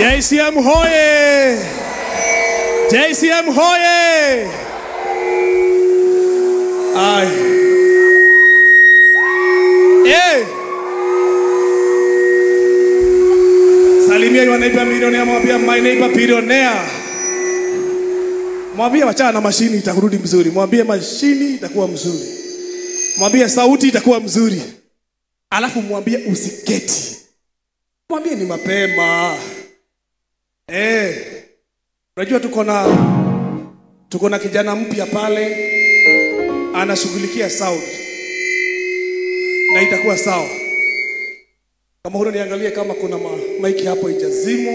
JCM hoye! JCM hoye! Ai. Hey! Salimia your neighbor millionaire, mwambie my neighbor billionaire. Mwambie wachana na mashini itakurudi mzuri. Mwambie mashini itakuwa mzuri. Mwambie sauti itakuwa mzuri. Alafu mwambie usiketi. Mwambie ni mapema. Unajua tuko na kijana mpya pale anashughulikia sound. Na itakuwa sawa. Kama huna niangalie kama kuna mic hapo ijazimwa.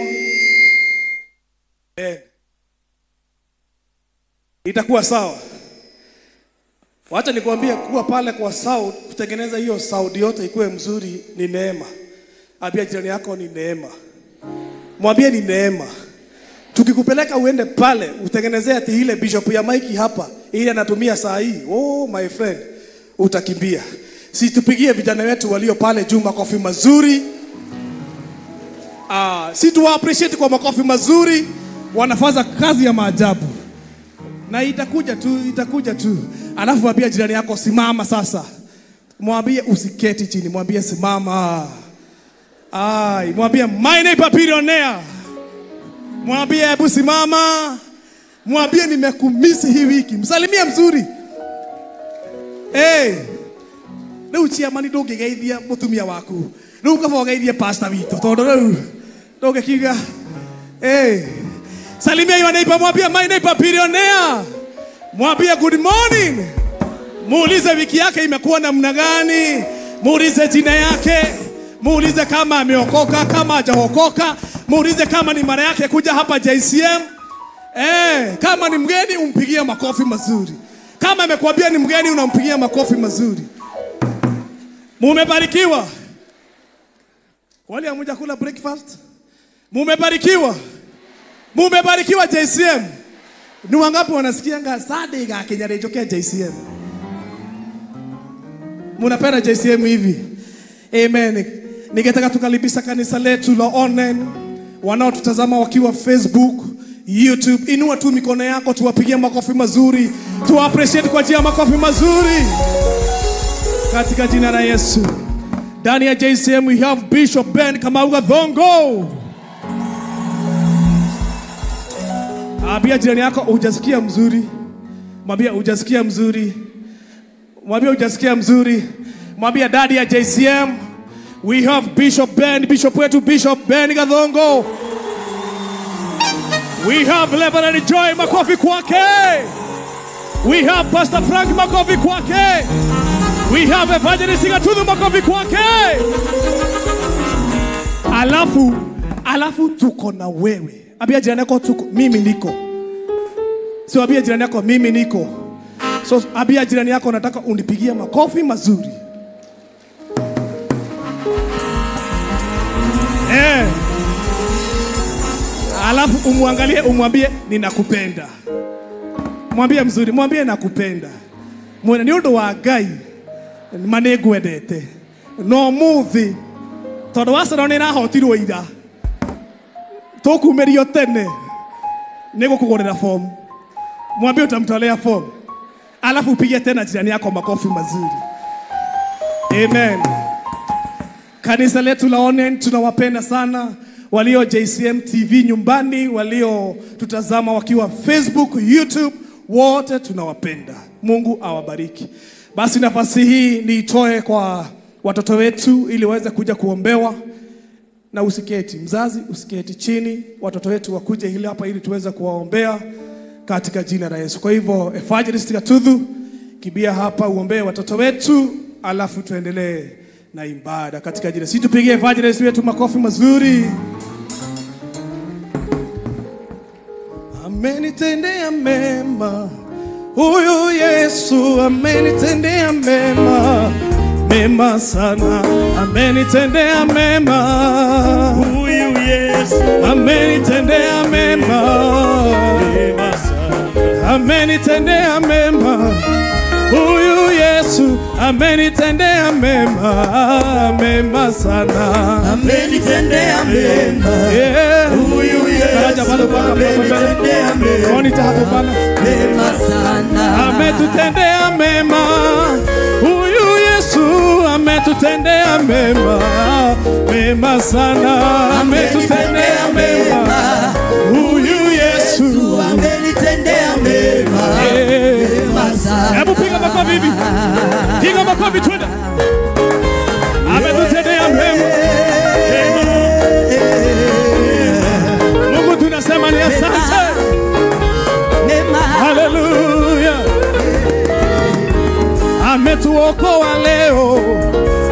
Itakuwa sawa. Wacha nikwambie kuwa pale kwa sound, kutengeneza hiyo sound yote ikuwe mzuri ni neema. Ambia jirani yako ni neema. Mwambie ni neema. Tukikupeleka uende pale utengenezee ati ile bishop ya mic hapa ile anatumia saa hii. Oh my friend, utakimbia. Si tupigie vijana wetu walio pale juu makofi mazuri. Si tuwa appreciate kwa makofi mazuri, wanafanya kazi ya maajabu. Na itakuja tu, itakuja tu. Alafu mwambie jirani yako simama sasa. Mwambie usiketi chini, mwambie simama. Ai, mwambie my neighbor billionaire. Mwambie hebu simama. Mwambie nimekumisi hii wiki. Msalimie mzuri. Hey. Rĩu chairman ndũngĩgeithia mũtumia waku. Rĩu kaba ũgeithie pastor witũ tondũ rĩu ndũngĩkiuga. Hey. Salimia your neighbor, mwambie my neighbor billionaire. Mwambie good morning. Muulize wiki yake imekuwa namna gani. Muulize jina yake. Muulize kama ameokoka, kama hajaokoka. Muulize kama ni mara yake kuja hapa JCM. Kama ni mgeni umpigie makofi mazuri. Kama amekuambia ni mgeni unampigia makofi mazuri. Mumebarikiwa. Wale hamuja kula breakfast? Mumebarikiwa. Mumebarikiwa JCM. Ni wangapi wanasikianga Sunday gakinya rejokea JCM? Munapenda JCM hivi? Amen. Ningetaka tukaribisha kanisa letu la online, wanaotutazama wakiwa Facebook, YouTube. Inua tu mikono yako tuwapigie makofi mazuri. Tu appreciate kwa ajili ya makofi mazuri. Katika jina la Yesu. Ndani ya JCM we have Bishop Ben Kamau Gathongo. Ambia jirani yako hujasikia mzuri. Mwambie hujasikia mzuri. Mwambie hujasikia mzuri. Mwambie daddy ya JCM we have Bishop Ben, Bishop wetu Bishop Ben Gathongo. We have Reverend Joy makofi kwake. We have Pastor Frank makofi kwake. We have Evangelist Gatuthu makofi kwake. Alafu tuko na wewe. Ambia jirani yako tuko, mimi niko. So ambia jirani yako mimi niko. So ambia jirani yako nataka unipigie makofi mazuri. Alafu umwangalie umwambie ninakupenda. Mwambie mzuri, mwambie nakupenda. Mwene ni undu wa Ngai manegwendete. No muthi tondu Arsenal ni rahotirwo ira. Tukumerio tene nigukugurira form. Mwambie utamtolea form. Alafu upige tena jirani yako makofi mazuri. Amen. Kanisa letu la Onen tunawapenda sana. Walio JCM TV nyumbani, walio tutazama wakiwa Facebook, YouTube, wote tunawapenda. Mungu awabariki. Basi nafasi hii niitoe kwa watoto wetu ili waweze kuja kuombewa. Na usiketi mzazi, usiketi chini, watoto wetu wakuje hili hapa ili tuweze kuwaombea katika jina la Yesu. Kwa hivyo Evangelist Gatuthu, kibia hapa uombee watoto wetu, alafu tuendelee na ibada katika jina. Si tupigie Evangelist wetu makofi mazuri. Amenitendea mema huyu Yesu, amenitendea mema, mema sana. Amenitendea mema huyu Yesu, amenitendea mema, mema sana. Amenitendea mema huyu Yesu, amenitendea mema, mema sana. Amenitendea mema Yeah. huyu Mmoja bado mpaka mbele. Monitor hapo bana. Mema sana. Ametutendea mema. Huyu Yesu ametutendea mema. Mema sana. Ametutendea mema. Huyu Yesu amenitendea mema. Mema sana. Hebu piga makofi hivi. Piga makofi twende. Ametutendea mema. Mungu tunasema ni asante. Haleluya. Ametuokoa leo.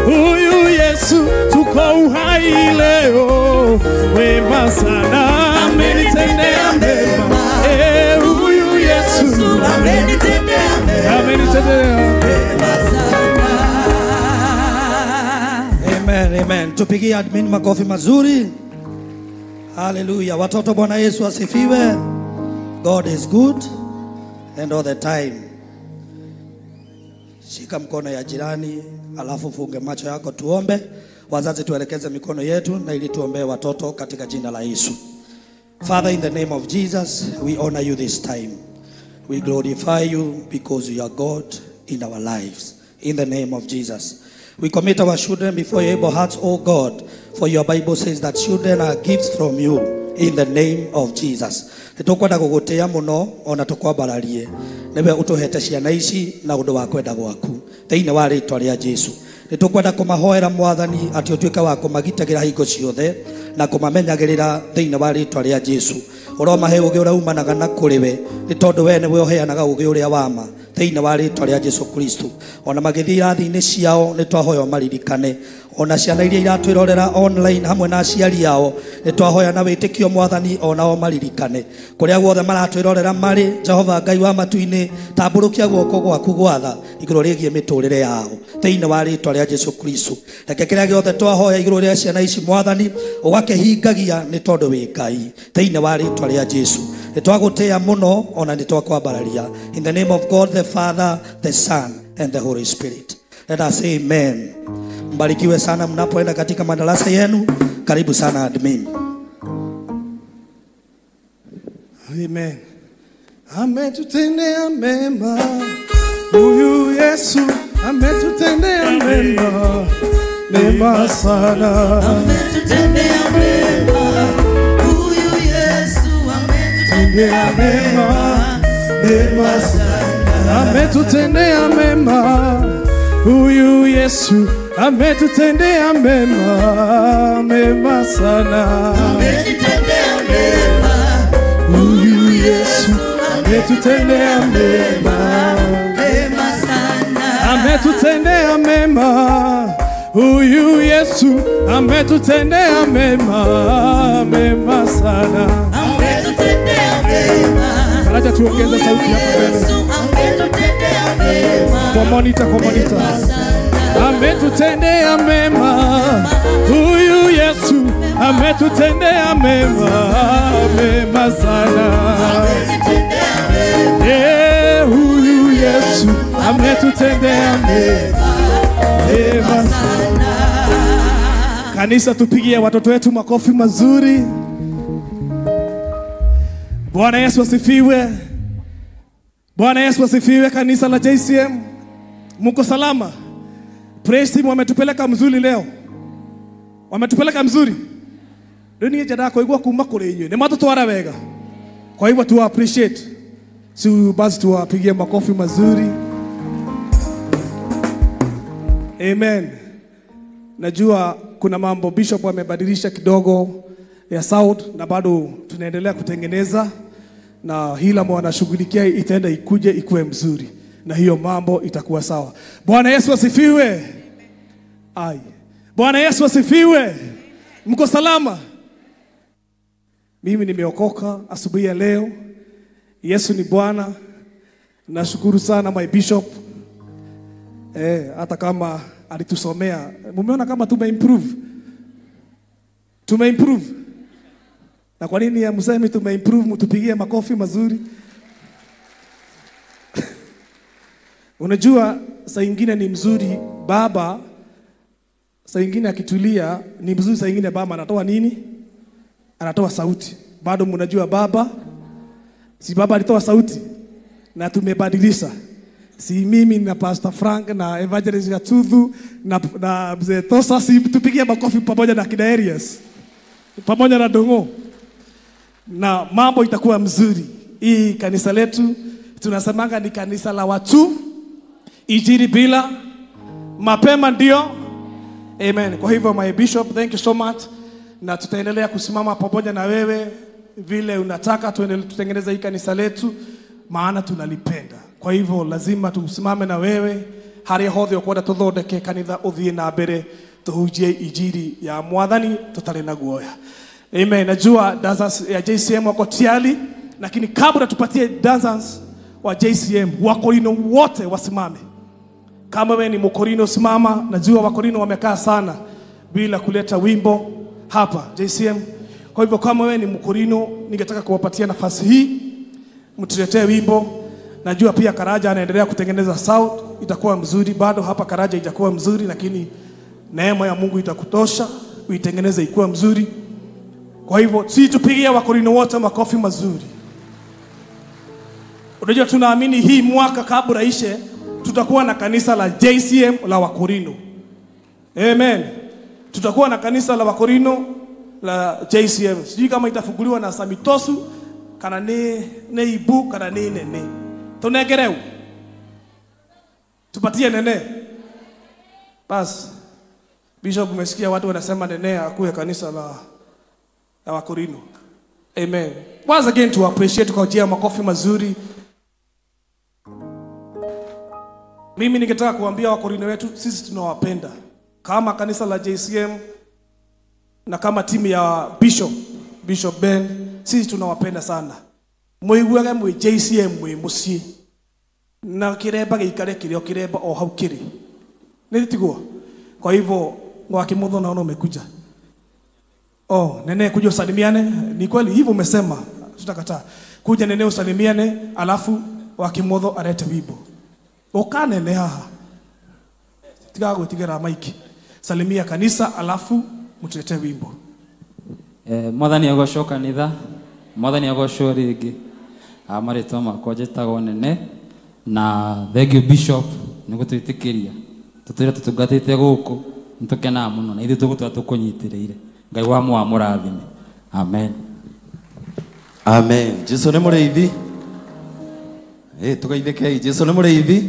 Huyu Yesu tuko uhai leo. Wema sana amenitendea mema. Huyu Yesu amenitendea mema. Amenitendea mema sana. Amen, amen. Tupigie admin makofi mazuri. Hallelujah. Watoto, Bwana Yesu asifiwe. God is good and all the time. Shika mkono ya jirani, alafu funge macho yako tuombe. Wazazi tuelekeze mikono yetu na ili tuombee watoto katika jina la Yesu. Father, in the name of Jesus, we honor you this time. We glorify you because you are God in our lives. In the name of Jesus. We commit our children before your able hearts, O God, for your Bible says that children are gifts from you. In the name of Jesus. Nitukwenda gugutia muno ona tukwambararie niwe utuhete ciana ici na undu wa kwenda gwaku thiini wa ritwa ria Jesu. Nitukwenda kumahoera Mwathani ati utuike wa kumagitagira hingo ciothe na kumamenyagirira thiini wa ritwa ria Jesu. Uromahe ugi uria umanaga na kuri we ni tondu we niwe uheanaga ugi uria wama thiini wa ritwa ria Jesu Kristo. Ona magithii irathi-ini ciao ni twahoya maririkane. Ona ciana iria iratwirorera online hamwe na aciari ao ni twahoya na witikio Mwathani onao maririkane kuria guothe maratwirorera mari. Jehova Ngai wa matu-ini, tamburukia guoko gwaku gwatha iguru rigie miturire yao thiini wa ritwa ria Jesu Kristo. Reke kiria giothe twahoya iguru ria ciana ici Mwathani ugakihingagia ni tondu wi Ngai thiini wa ritwa ria Jesu. Ni twagutia muno ona ni twakwambararia. In the name of God the Father, the Son and the Holy Spirit. Let us say amen. Mbarikiwe sana mnapoenda katika madarasa yenu. Karibu sana admin. Amen. Ametutendea mema. Huyu Yesu ametutendea mema. Mema sana. Ametutendea mema. Huyu Yesu ametutendea mema. Mema sana. Ametutendea mema. Huyu Yesu ametutendea mema, mema sana. Ametutendea mema. Huyu Yesu ametutendea mema, mema sana. Ametutendea mema. Huyu Yesu ametutendea mema, mema sana. Ametutendea mema. Faraja, tuongeze sauti hapa mbele. Ametutendea mema. Kwa monitor, kwa monitor. Ametutendea mema. Huyu Yesu ametutendea mema, mema sana. Ametutendea mema. Huyu Yesu ametutendea mema, mema sana. Kanisa, tupigie watoto wetu makofi mazuri. Bwana Yesu asifiwe. Bwana Yesu asifiwe. Kanisa la JCM, mko salama? Praise team wametupeleka mzuri leo. Wametupeleka mzuri. Dunia jada kwa igwa kuma kule inyo. Ni matutwara wega. Kwa hivyo tu appreciate. Si basi tuwapigie makofi mazuri. Amen. Najua kuna mambo bishop amebadilisha kidogo ya sound na bado tunaendelea kutengeneza, na hila mwanashughulikia itaenda ikuje ikuwe mzuri na hiyo mambo itakuwa sawa. Bwana Yesu asifiwe. Ai. Bwana Yesu asifiwe. Mko salama? Mimi nimeokoka asubuhi ya leo. Yesu ni Bwana. Nashukuru sana my bishop. Hata kama alitusomea, mumeona kama tumeimprove. Tumeimprove. Na kwa nini ya msemi tumeimprove, mtupigie makofi mazuri? Unajua saa ingine ni mzuri baba, saa ingine akitulia ni mzuri, saa ingine baba anatoa nini? Anatoa sauti. Bado mnajua baba, si baba alitoa sauti na tumebadilisha. Si mimi na Pastor Frank na Evangelist Gatudhu na Mzee Tosa, si tupigie makofi pamoja na kina Arias pamoja na Dongo, na mambo itakuwa mzuri. Hii kanisa letu tunasemanga ni kanisa la watu, injili bila mapema ndio. Amen. Kwa hivyo my bishop, thank you so much, na tutaendelea kusimama pamoja na wewe vile unataka tutengeneze hii kanisa letu, maana tunalipenda. Kwa hivyo lazima tusimame na wewe haria hothe ukwenda tuthondeke kanitha uthie na mbere tuhunjie injili ya Mwathani tutari na guoya. Amen. Najua dancers ya JCM wako tayari, lakini kabla tupatie dancers wa JCM, Wakorino wote wasimame. Kama wewe ni Mkorino simama. Najua Wakorino wamekaa sana bila kuleta wimbo hapa JCM. Kwa hivyo kama wewe ni Mkorino, ningetaka kuwapatia nafasi hii mtuletee wimbo. Najua pia Karaja anaendelea kutengeneza sound, itakuwa mzuri. Bado hapa Karaja itakuwa mzuri, lakini neema ya Mungu itakutosha uitengeneze ikuwa mzuri. Kwa hivyo si tupigie Wakorino wote makofi mazuri. Unajua tunaamini hii mwaka kabla ishe tutakuwa na kanisa la JCM la Wakorino. Amen. Tutakuwa na kanisa la Wakorino la JCM. Sijui kama itafunguliwa na Samitosu kana ne ibu kana ne nene. Tunegereu. Tupatie nene. Bas. Bishop, umesikia watu wanasema nene akuwe kanisa la Wakorino. Amen. Once again to appreciate kwa njia makofi mazuri. Mimi ningetaka kuambia Wakorino wetu sisi tunawapenda. Kama kanisa la JCM na kama timu ya Bishop Ben, sisi tunawapenda sana. Mwiguage mwi JCM mwi musie. Na kireba gikare kirio kireba o hau kiri. Nilitiguo. Kwa hivyo wakimudho naona umekuja. Oh, nene kuja usalimiane. Ni kweli hivyo umesema, tutakataa. Kuja nene usalimiane, alafu wakimudho alete wimbo. Okane nene haha. Tigago tigera maiki. Salimia kanisa alafu mtuletee wimbo. Mwathani agocwo kanitha, Mwathani agocwo ringi. Marĩtwa makwa njĩtagwo Nene, na thank you Bishop nĩ gũtwĩtĩkĩria. Tũtũire tũtungatĩte gũkũ, nĩ tũkenaga mũno na ithuĩ tũgũtũra tũkũnyitĩrĩire. Ngai wa mũrathime. Amen. Amen. Jesu nĩ mũrĩithi. Tũgeithĩkei. Jesu nĩ mũrĩithi.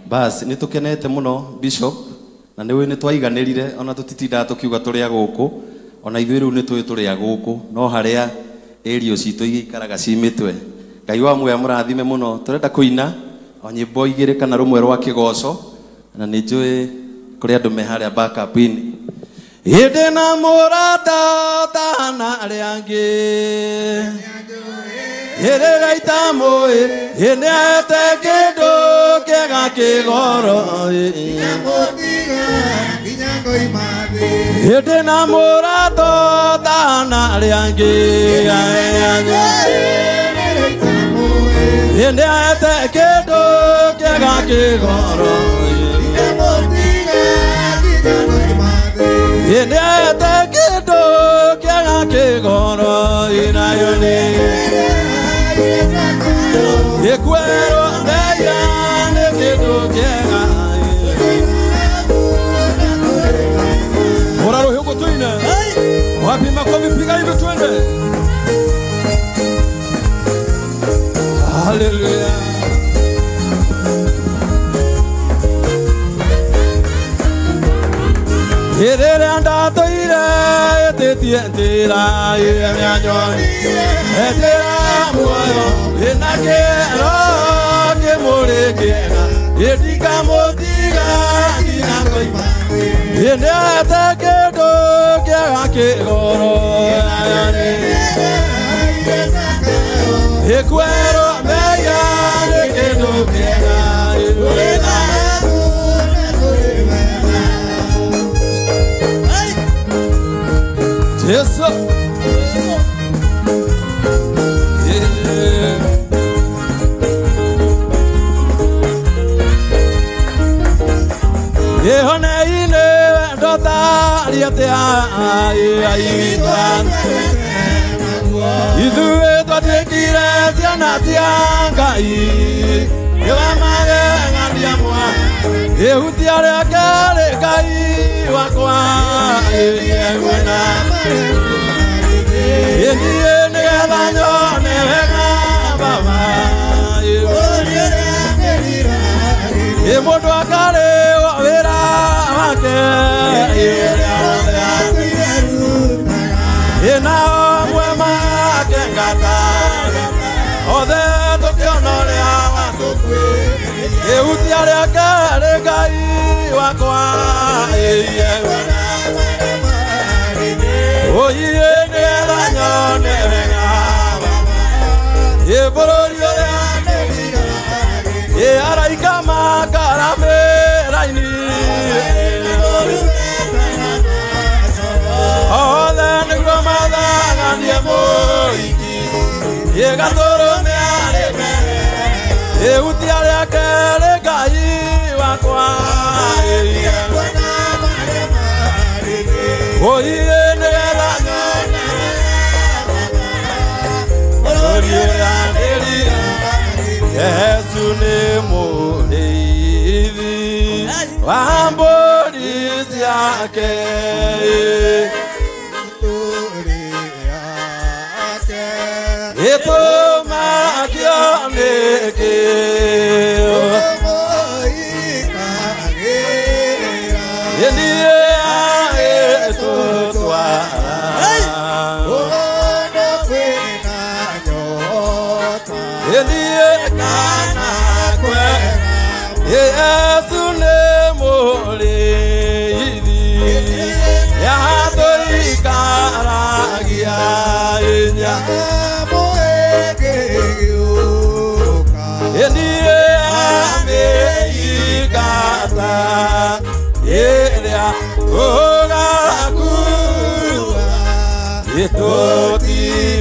Bas, nĩ tũkenete mũno Bishop, na nĩ nĩ twaiganĩrire ona tũtitindaga tũkiuga tũrĩ a gũkũ, ona ithuĩ rĩu nĩ tũĩ tũrĩ a gũkũ, no harĩa ĩrio citũ igĩikaraga ci mĩtwe. Ngai wa muoyo mũrathime mũno. Tũrenda kũina o nyĩmbo igĩrĩ kana rũmwe rwa kĩgoco, na nĩ njũĩ kũrĩ andũ me harĩa backup-inĩ. Hĩndĩ na mũrata ũtahana arĩa angĩ, hĩrĩra itamũĩ, hĩndĩ ahete kĩndũ kĩega kĩgoro. Hĩndĩ na mũrata ũtahana arĩa angĩ, hĩndĩ ahete kĩndũ kĩega kĩgoro. Hĩndĩ ahete kĩndũ kĩega kĩgoro, inayo nĩ ĩkwerwo mbeya nĩ kĩndũ kĩega. Bora roho huko tuine. Wapi makofi, piga hivyo twende. Hallelujah. Hĩrĩrĩa ndatũire ĩtĩtie njĩra ĩmĩanyonie, njĩra muoyo ĩna kĩero kĩmũrĩ kĩega, ĩndikamũtiga nginya ngoima. Hĩndĩ ahete kĩndũ kĩega kĩgoro, ĩkwerwo mbeya nĩ kĩndũ kĩega. Jesu. Yeah. Yehone ine ndotari atia aitwa Ithuĩ twatuĩkire ciana cia Ngai nĩwe magegania mwa ihutia rĩake rĩ Ngai wakwa ĩguona ĩthiĩ nĩgetha nyone wega Baba ĩ mũndũ akarĩhwo wĩra wake ĩ nao amwe makengata othe tũkĩona ũrĩa watũkuĩrĩire ihutia rĩake rĩ Ngai wakwa oiye nĩgetha nyone wega ĩ bũrũri ũrĩa ĩ araika makaramĩra-inĩ othe nĩguo mathanganie mũhiki ĩ gatũrũme arĩ mbere ihutia rĩake rĩ Ngai wakwa oiye nĩgetha nyone bũrũri ũrĩa ndĩrira Yesu nĩ mũrĩithi wa mbũri ciake ĩtũmakio nĩ kĩo ĩthiĩ agĩtũtwara ĩthiĩ kana kwega Yesu nĩ mũrĩithi yatũikaragia inya ĩthiĩ amĩingata ĩrĩa tũgakua ĩtũtige